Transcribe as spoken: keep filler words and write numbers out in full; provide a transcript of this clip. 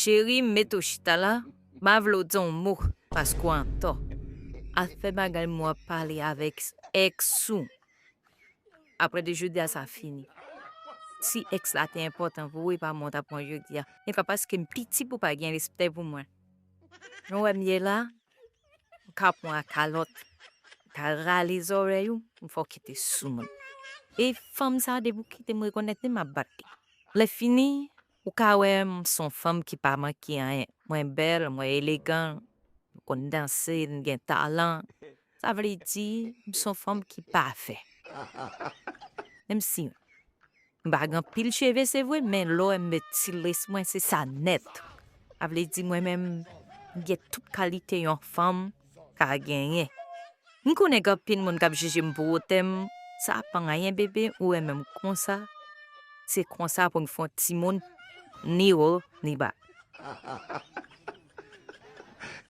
Cheri, m mete w chita la, m a vle w di yon mo, paske w antò. Afè bagay mwen ap pale avèk èks ou. Apre de jodi a, sa fini. Si èks la te enpòtan pou ou, e pa mwen w t ap pran jodi a. E pa paske m piti pou w pa gen respè pou mwen. Jan w wè m ye la, m ka pran a kalòt, m ka rale zòrèy ou, m fè w kite sou mwen. E fanm sa, depi w kite m rekonèt li, m ap bat li. Lè fini, ou ka wè m se yon fanm ki pa manke anyen. Mwen bèl, mwen elegan, m konn danse, m gen talan. Sa vle di, m se yon fanm ki pafè. Menm si m pa gen anpil cheve, se vre, men lè w wè m met ti lès mwen, se sa nèt. Sa vle di, mwen menm, m gen tout kalite yon fanm ka genyen. M konnen gen anpil moun k ap jije m pou wotè m. Sa pa anyen, bebe, ou wè menm konsa. Se konsa pou m fè yon timoun, ni wo, ni ba.